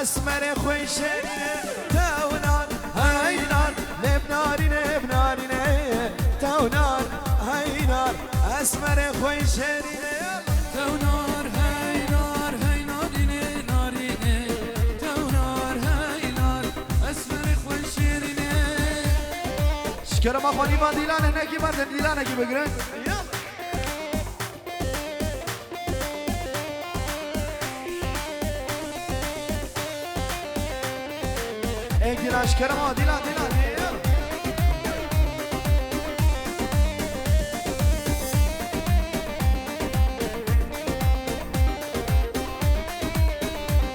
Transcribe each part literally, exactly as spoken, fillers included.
Esmerê xwe şêrîne, tewnar, heynar, lê bi narîne, bi narîne, tewnar, heynar, esmerê xwe şêrîne. Tewnar, heynar, hey narîne, narîne, tewnar, heynar, esmerê xwe şêrîne. Ji kerema xwe nîvan dîlanê, nekî merdin dîlanekî bigirin. Ê dîlan ji kerema, dîlan, dîlan, dîlan.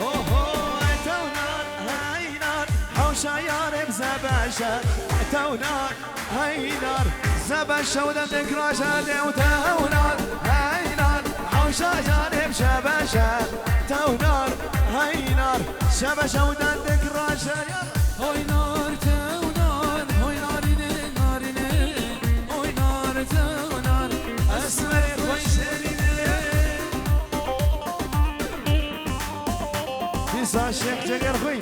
Ho, ho, ê tewnar, heynar, hewşa yarê bi zebeşe, ê tewnar. Heynar, zebe şewden dik raje lê û tewnar. Heynar, hewşa canê bi şebeşe. Tewnar, heynar, şebe şewden dik raje. Hoynar, tewnar, hoy narîne, narîne, hoynar, tewnar, esmerê xwe şêrîne. Dîsa Şêx Cegerxwî.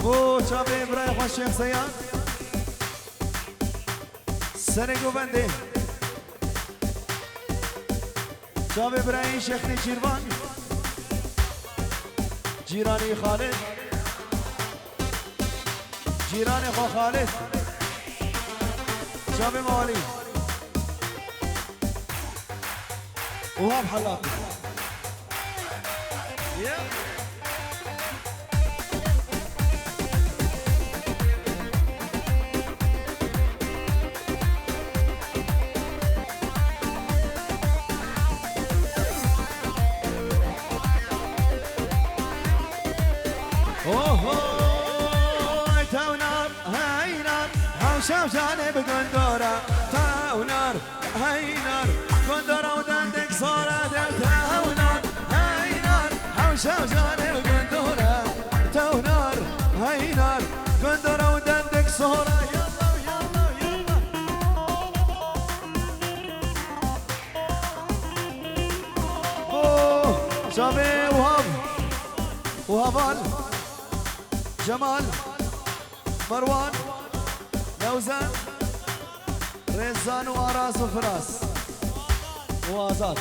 Bo çavê birayê xwe Şêx Seyad. Serê govendê. Çavê birayê Şêx Nêçîrvan. Cîranî Xalid. Cîranê xwe Xalid. Çavê mewalî. Wahab Helal. Yeah. Oho, tewnar, heynar, hewşa canê bi gundora, tewnar. Heynar, gundora û dendek sare de tewnar. Heynar, hewşa canê gundora. Tewnar, heynar, gundora û dendek sare. Yallah, yallah, yallah. Oh, çavê Wahab. Wahab al. Cemal. Merwan, Lewzen, Rêzan û Aras û Firas û Azad.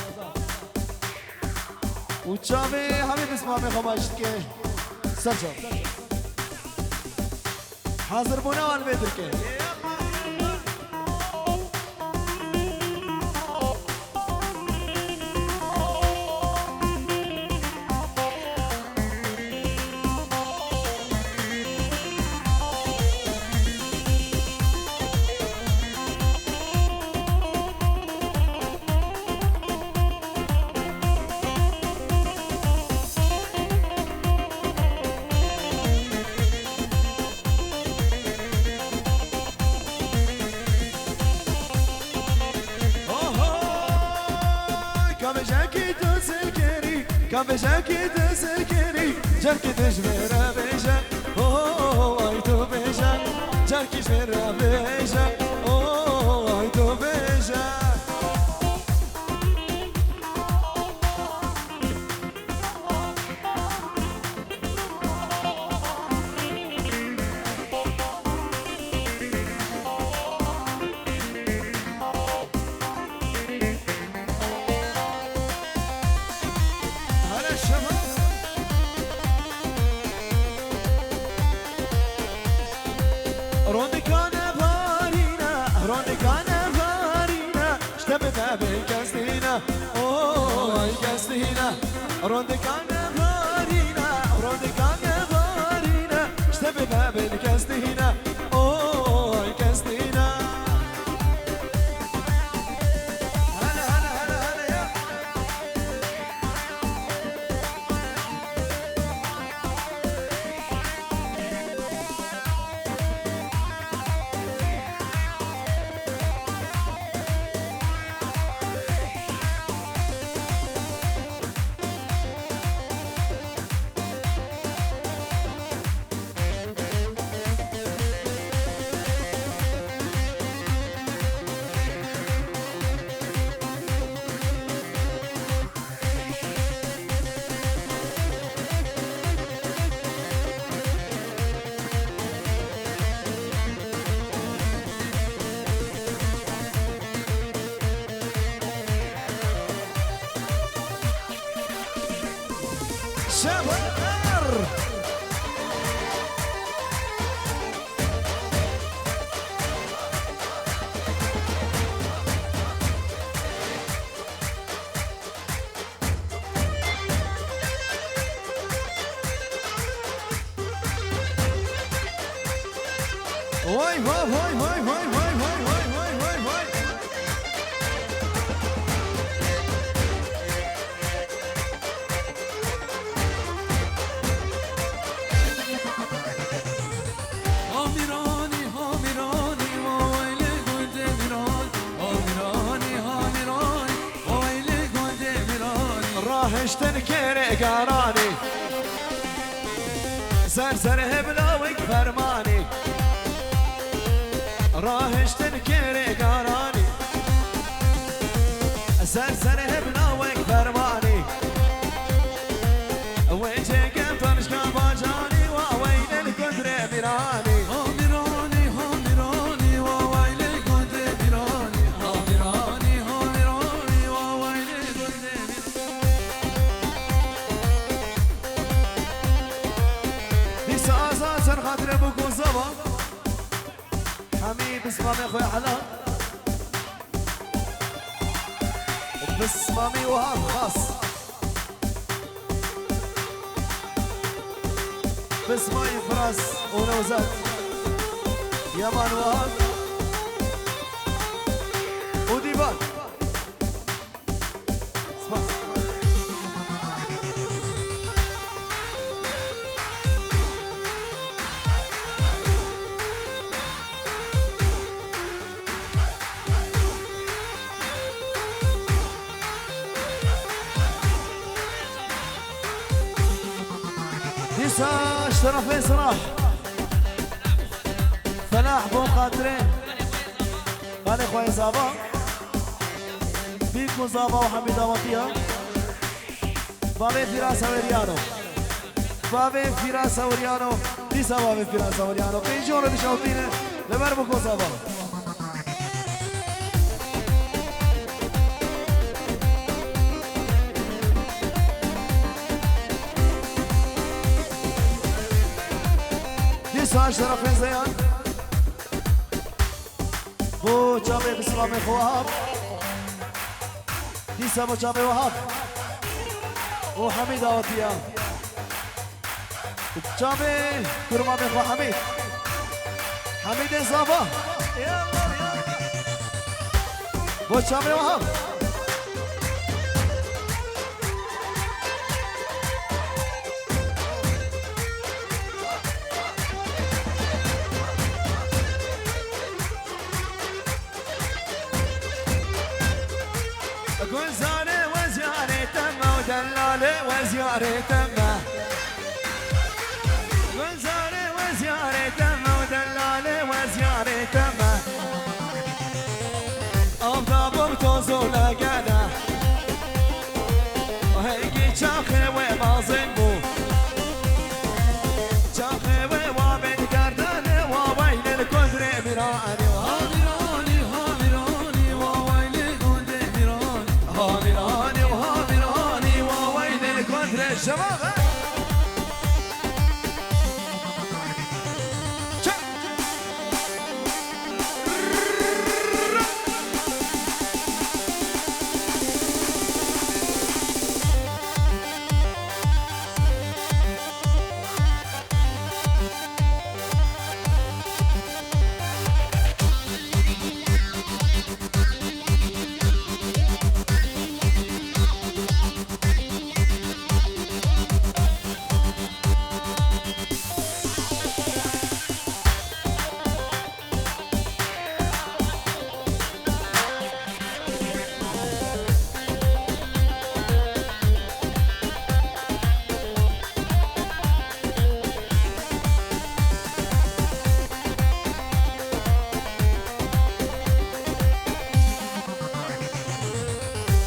Û çavê hemî pismamê xwe maç dike. Ser çav. Hazir bûne wan vê dirke. Oho, ka vêjekî tu zilkerî, ka vêjekî tu zilkerî, cevkî tu ji vê re bêje, oho, ay tu bêje, cevkî ji vê re bêje, oho, ay tu bêje. Rondikane varîne, rondikane varîne. Ji te bi me bên kes tîne, oy kes tîne. Rondikane varîne, rondikane varîne. Ji te bi me bên kes tîne, oy kes tîne. Hele, hele, hele, hele ya. Şeber! Vay, vay, vay. Hamirani, Hamirani, wa weylê gundê Mîran. Hamirani, Hamirani, wa weylê gundê Mîran. Rahiştin kêrê garanî. Zer zer hebla wek fermanî. Rahiştin kêrê garanî. Zer zer hebla wek fermanî. Wê cêke perşka bacanî, wa weylê li gundê Mîranî. Hamirani, Hamirani, wa weylê gundê Mîranî. Hamirani, Hamirani, wa weylê gundê Mîranî. Dîsa Azad ser xatirê bû ku zava. Hemî bismamê xwe helal. Bismamî Wahab xas. Bismamî Firas û Newzat. Yaman Wahab. Û Dîvan. Dîsa ji terefê Sirah. Felah bo xatirê. Xalê xwe zava. Bîk û zava û hemî dawetiya. Bavê Fîra Sewiriyano. Bavê Fîra Sewiriyano. Dîsa bavê Fîra Sewiriyano. Pêncî wan dişewtîne. Li ber biko zava. Dîsa ji terefê Zeyan. Bo çavê Bislamê xwe Wahab. Dîsa bo çavê Wahab. Û Hemîd awetiya. Çavê kurmamê xwe Hemîd. Hemîdê zava. Bo çavê Wahab. Gulzarê we ziyarê te me û delalê we ziyarê te me. Gulzarê we ziyarê te me û delalê we ziyarê te me. Av da bor toz û legene. Hengî çaxê we mazin bû. Çaxê we wa bêdgerdane wa weylê li gundê Mîranî. Hamirani, Hamirani, wa weylê gundê Mîranî. Hamirani, Hamirani, wa weylê li gundê şema.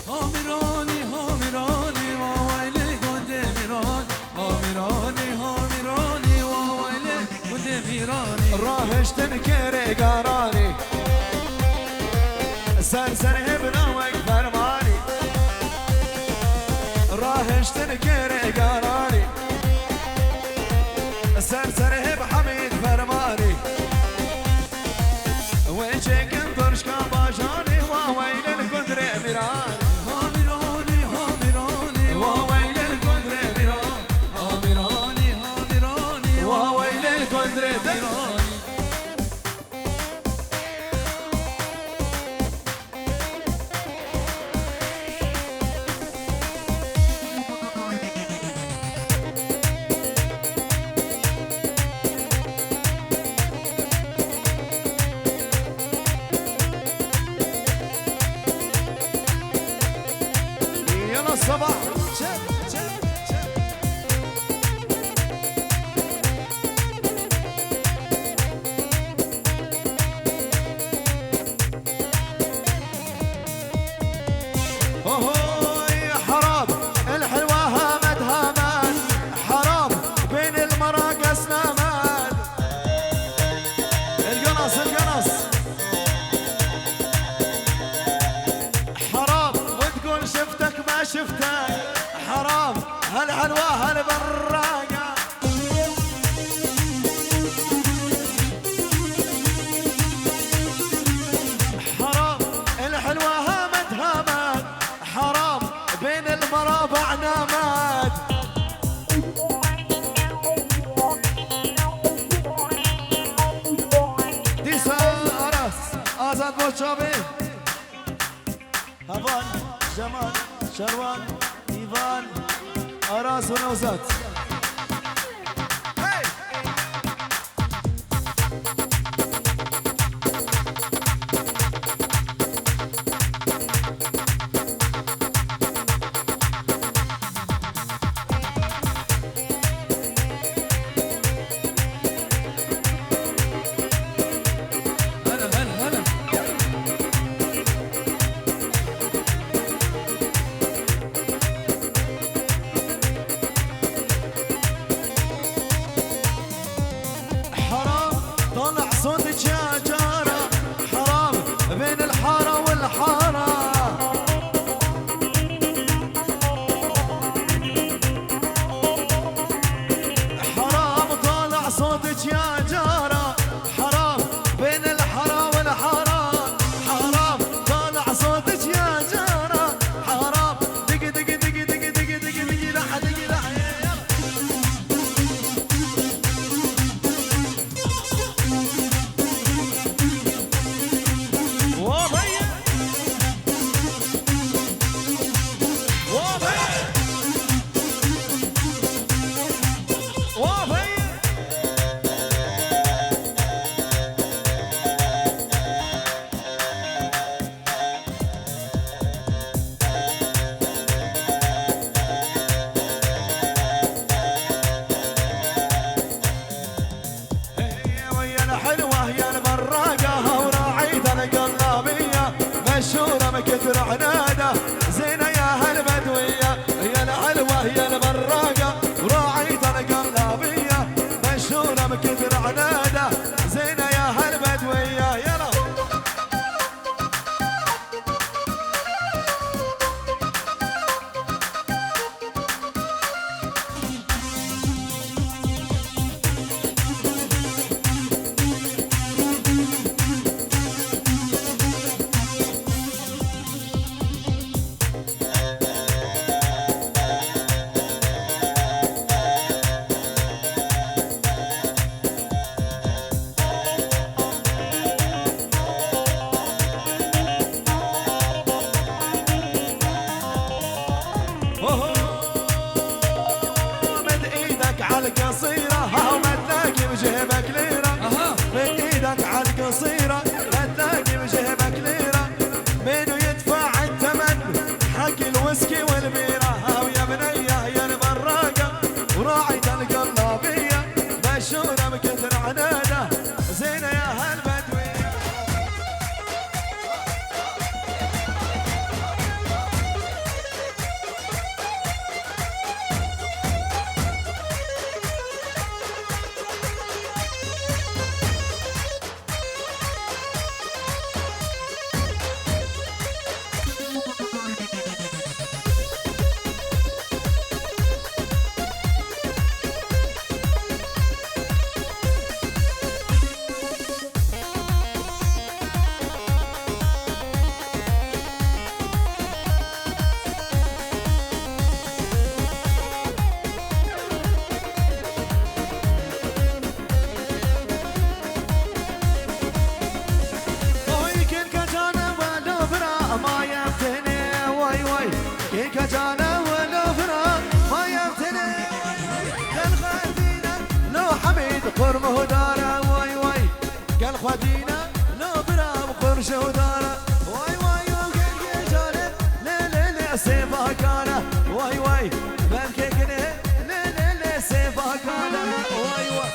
Hamirani, Hamirani, wa weylê gundê Mîran. Hamirani, Hamirani, wa weylê gundê Mîranî. Rahiştin kêrê garanî. Ser ser hebna wek fermanî. Rahiştin kêrê garanî. Sabah. Çek, çek, çek. Ohoy, haram, el helwa hamet hamet, haram, bên el mera kes namet. Elganas, elganas. حرام وتقول شفتك ما شفتك. حرام، هالحلوة هالبراقة. حرام، الحلوة هامت هامت. حرام، بين المرابع نامت. Dîsa Aras, Azad Boçavê. Heval, Cemal, Şerwan, Îvan, Aras û Newzat. Hey! هلا، هلا، هلا. حرام، طالع صوتك يا جارة. حرام، بين الحارة والحارة. حرام، طالع صوتك يا جارة. حرام، بين الحارة والحارة. حرام، طالع صوتك يا جارة. حرام، دق، دق، دق، لح، دق، لح، يا، يا. وابي. وابي. وابي. ويا الحلوة يا البراقة، وراعيت القلابية، مشهورة بكثر عنادة، زينة يا هالبدوية. يا الحلوة يا البراقة، وراعيت القلابية، مشهورة بكثر عنادة، زينة يا هالبدوية. يلا. أوهو. مد إيدك عالقصيرة، ها، وما تلاقي بجيبك ليرة. أها. مد إيدك عالقصيرة، ما تلاقي بجيبك ليرة. منو يدفع الثمن حق الويسكي والبيرة؟ ها، ويا بنية يا البراقة، وراعي القلابية، مشهورة بكثر عنادة، زينة يا هالبدوية. Oy, kêlka cana welo bira, ma yeftinê, way, way. Kêlka cana welo bira, ma yeftinê. Gel xwedîne, lo Hemîd qurmuhdara, way, way. Gel xwedîne, lo bira qurşehdara, way, way, yo gel gejare, lê, lê, lê. Sêvakana, way way, vemkekine, lê lê lê sêvakana, way way.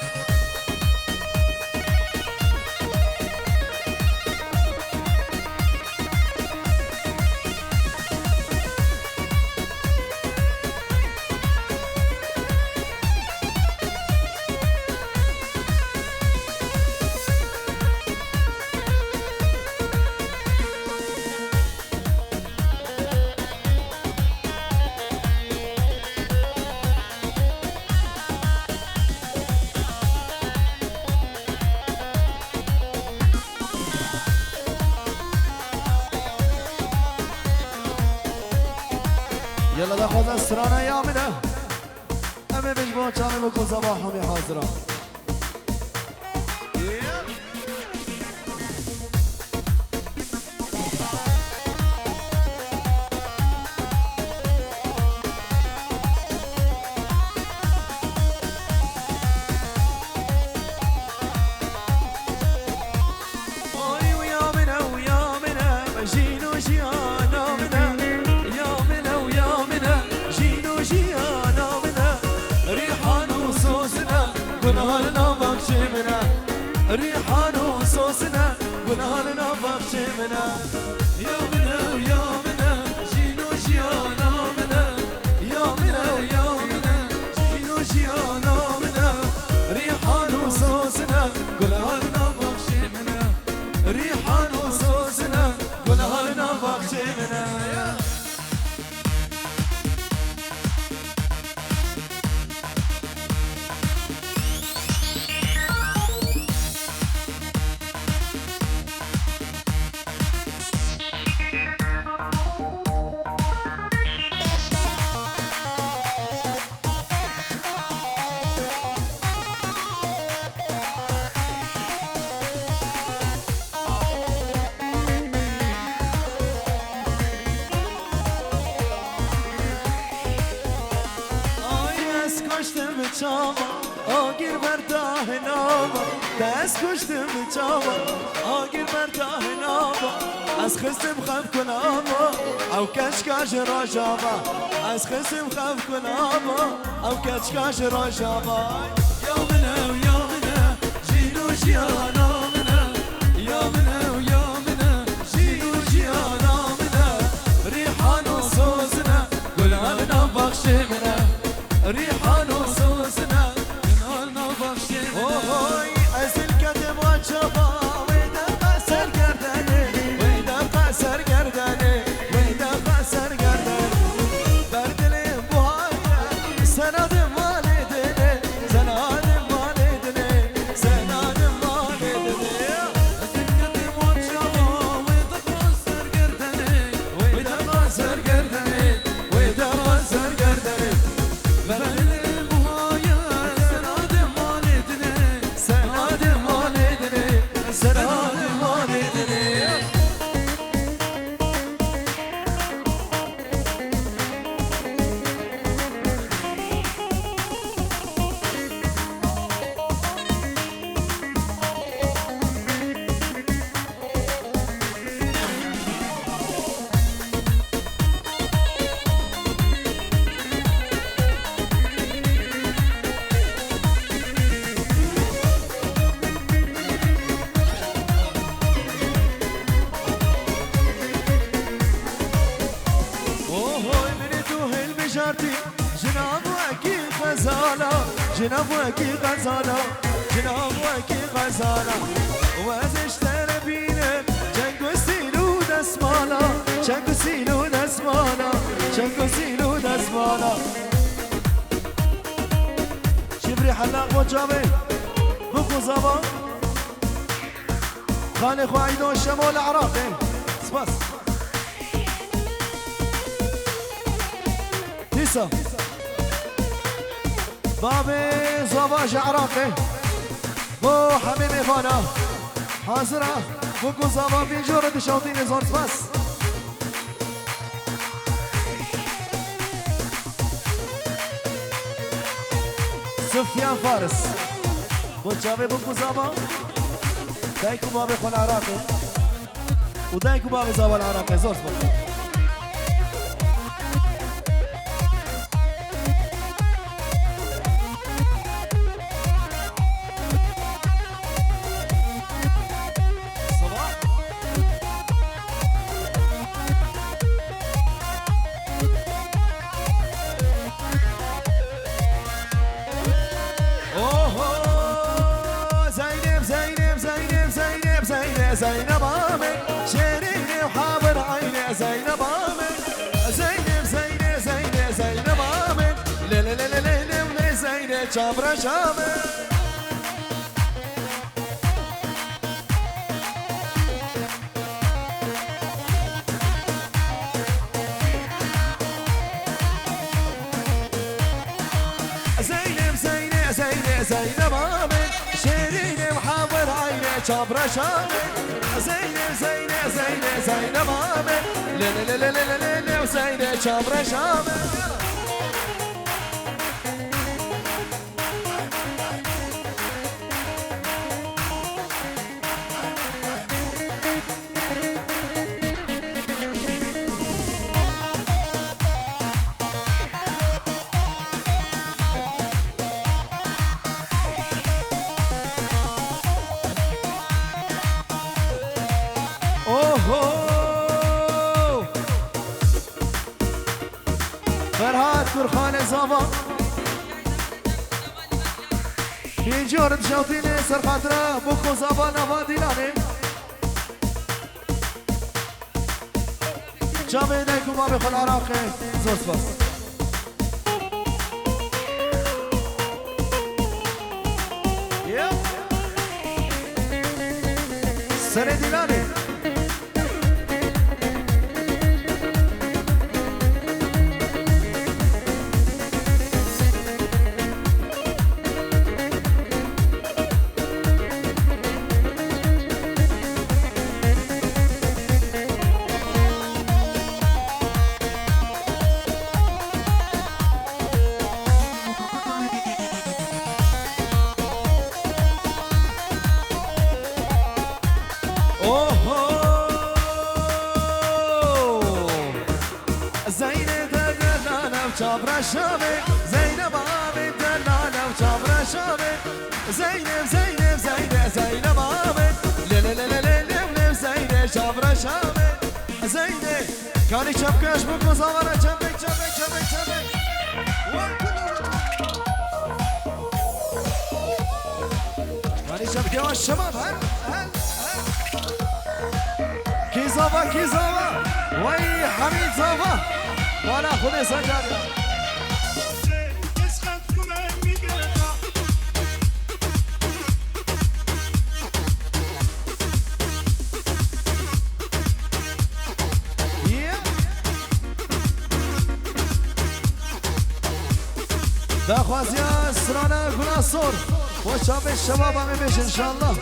Yala daxwaza strana ya min e. Em ê ji bo çavê bo ku zava hemî hazir e. Oy, uya min e, uya min e, jîn û jiyana min e. Ya min e, uya min e, jîn û jiyana min e. Rîhan û sosine, gulhan nav baxçê min e. Rîhan û sosine, gulhan nav baxçê min e. Ya min e, ya min e, jîn û jiyana min e. Ya min e, ya min e, jîn û jiyana min e. Rîhan û sosine, gulhan nav baxçê min e. Rîhan û sosine, gulhan nav baxçê min e. Ay, ez koştim bi çava, agir berda hinava. Te ez koştim bi çava, agir berda hinava. Ez xistim xev kulava, ew keçka ji Rojava. Ez xistim xev kulava, ew keçka ji Rojava. Ya min e, ya min e, jîn û jiyana min e. Ya min e, ya min e, jîn û jiyana min e. Rîhan û sozin e, gulhan nav baxçê min e. Rîhan û sozin e, gulhan nav baxçê min e. Ohoy, ez ilketim acaba, wê deqa sergerdenê, wê deqa sergerdenê, wê deqa sergerdenê. Berdilê buhaya, senadim malê dinê, senadim malê dinê, senadim malê dinê. Wê deqa sergerdenê, wê deqa sergerdenê, wê deqa sergerdenê. Berdilê buhaya, senadim malê dinê, senadim malê dinê, senadim malê dinê. Ohoy, minê tu hilbijartî, ji nav wekî xezala, ji nav wekî xezala, ji nav wekî xezala. Wezê ji te re bînim, çeng û sîl û desmala, çeng û sîl û desmala, çeng û sîl û desmala. Şivrî helaq bo çavê, bûk û zava. Xalê xwe Eydo Şemo li Iraqê. Spas. Dîsa. Bavê zava ji Iraqê. Bo hemî mêvana. Hazir e. Bûk û zava vî jor dişewitîne, zor spas. Sufyan Faris. Bo çavê bûk û zava. Dayik û bavê xwe li Iraqê. Û dayik û bavê zava li Iraqê. Zor spas. Zeynep, Zeyne, Zeyne, Zeyne, Zeynep amin. Le, le, le, le, le, le, le, Zeyne, çavreşa min. Zeynep, Zeyne, Zeyne, Zeynep amin. Şêrînê û hawir ayne çavreşa min. Zeynep, Zeyne, Zeyne, Zeynep amin. Le, le, le, Zeyne çavreşa min. Oho! Ferhat Gurxanê Zava. Pêncî yor dijewtînê ser xatira Boko Zava nava Dîlanê. Çavê dayk û bavê xwe li Iraqê. Zor spas. Yep. Serê Dîlanê. Oho! Zeynep de delal ev çavreşa min. Zeynep abi delal ev çavreşa min. Zeynep, Zeynep, Zeynep, Zeynep abi. Le, le, le, le, le, le, le, Zeynep çavreşa min. Zeynep. Kanî çepkeş bû ku zavana çepek, çepek, çepek, çepek. Kanî çepke wa şema her, her, her. Kî zava, kî zava. Wey Hamîd zava. Bala Xwedê Sencar ya. Daxwaziya strana Gula Sor. Xweşa be şebaba me bêje inşallah.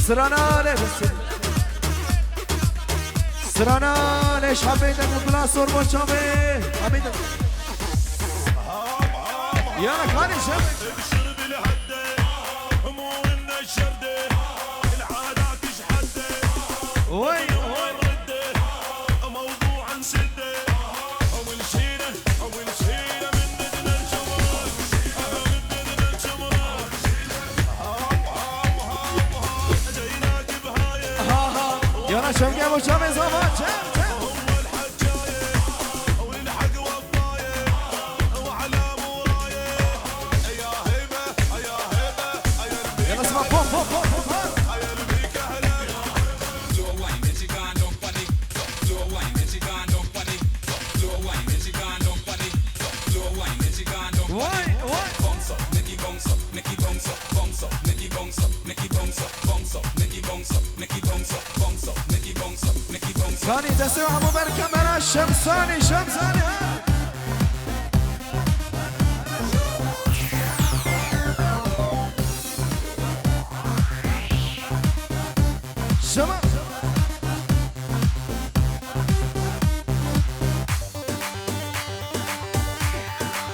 Strana lê bisin. Strana lê şabê de Gula Sor bo çavê. Abê de. Yana kanê şabê. Oy, oy. Ha, ha. Yana çemge bo çavê zava, çem, çem. Yana sima, pom, pom, pom, pom, pom. Vay, vay. Kanî destê hemû ber kamera Şemsanî, Şemsanî, ha? Şema.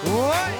Vay.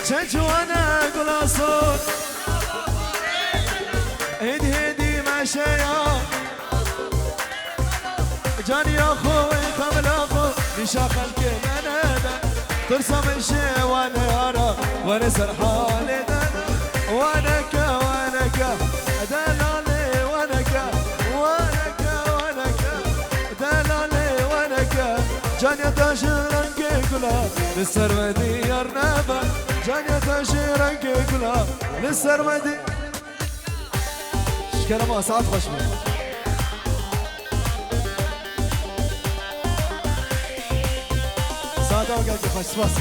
Çend ciwane gula sor. Hêdî hêdî meşeya. Caniya xwe wê qemla xwe nîşa xelkê me nede. Tirsa min şê wane ara, wane ser halê de. Wane ke, wane ke, delalê wane ke. Wane ke, wane ke, delalê wane ke. Caniya te ji rengê gula, li ser me diyar nebe. Caniya te ji rengê gula, li ser me di- Ji kerema, saet xweş be. Saeta we gelkî xweş, spas.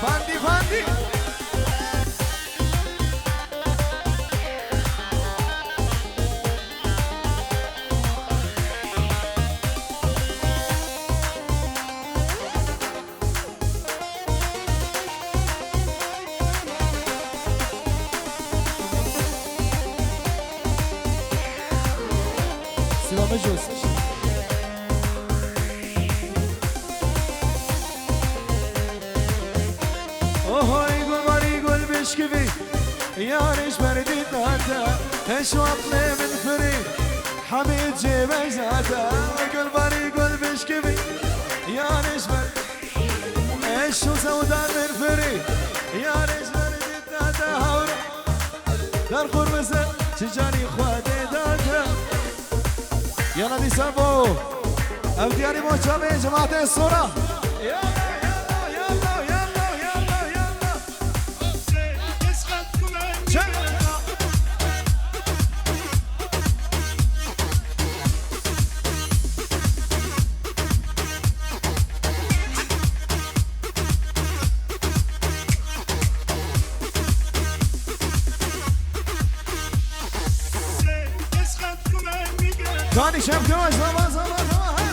Fandî, fandî. Siva me jî wisa. Ohoy, gul barî gul bişkivî, yarê ji ber dîta te, teşwaq lê min firî, Hemîd jê bejna te, gul barî gul bişkivî, yarê ji ber Eş û zewdan min firî, yarê ji ber dîta te hawra. Dar xurmize, çi canî xwe dê date. Yana dîsa bo. Ev diyarî bo çavê cemaatê sora. Yalla, yalla, yalla, yalla, yalla, yalla. Kanî şev kewa zaman zaman zaman her.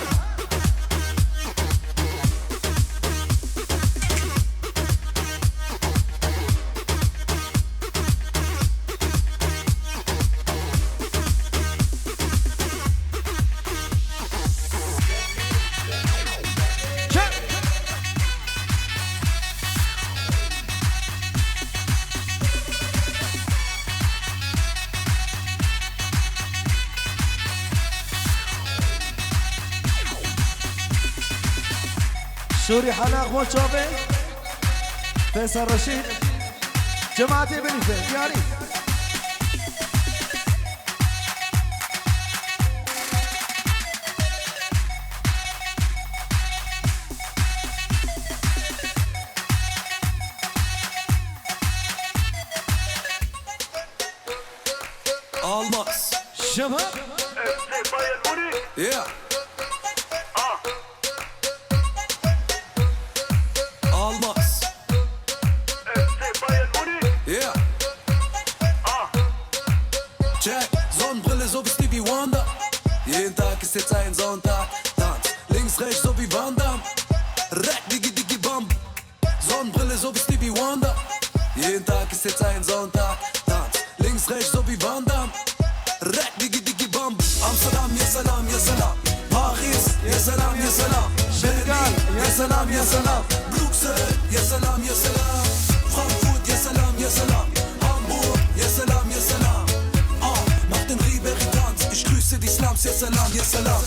Şorî hala xwe çavê. Fêsel Reşîd. Cemaatê binî fê. Diyarî. Almaz. Şebap. F C Bayern Münih. Yeah. Ah. Almaz. F C Bayern Münih. Yeah. Ah. Check. Sonnenbrille so wie Stevie Wonder. Jeden Tag ist jetzt ein Sonntag. Tanz links, rechts so wie Van Damme. Rack, diggi, diggi, bam. Sonnenbrille so wie Stevie Wonder. Jeden Tag ist jetzt ein Sonntag. Tanz links, rechts so wie Van Damme. Rack, diggi, diggi, bam. Amsterdam, ya salam, ya salam. Paris, ya salam, ya salam. Berlin, ya salam, ya salam. Bruxelles, ya salam, ya salam. Frankfurt, ya salam, ya salam. Hamburg, ya salam, ya salam. Ah, mach den Ribéry-Tanz. Ich grüße die Slums, ya salam, ya salam.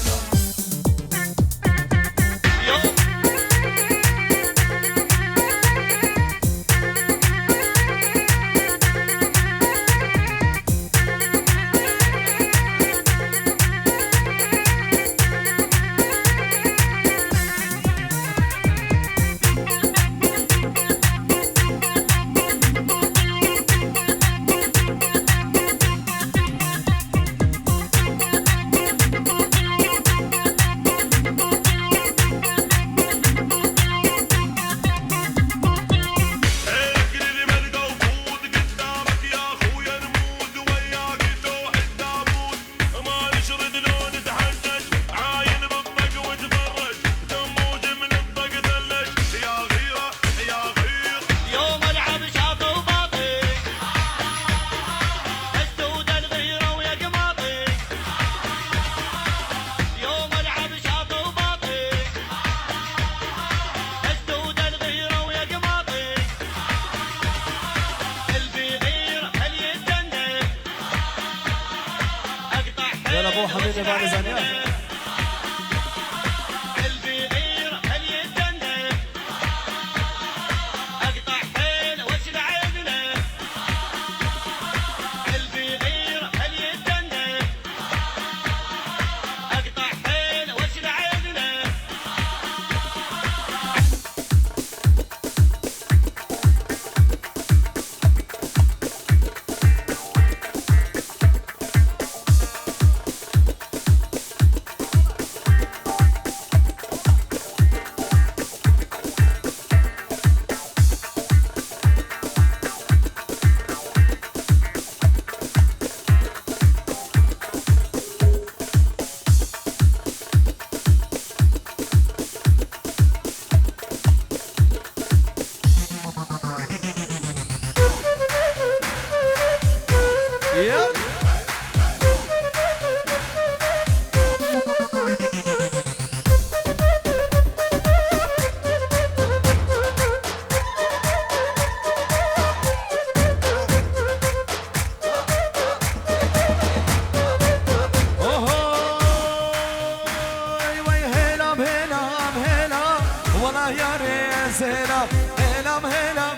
Bana zaniye. Ohoy, wey hêlam, hêlam, hêlam. Wala yarê ez hêlam, hêlam, hêlam.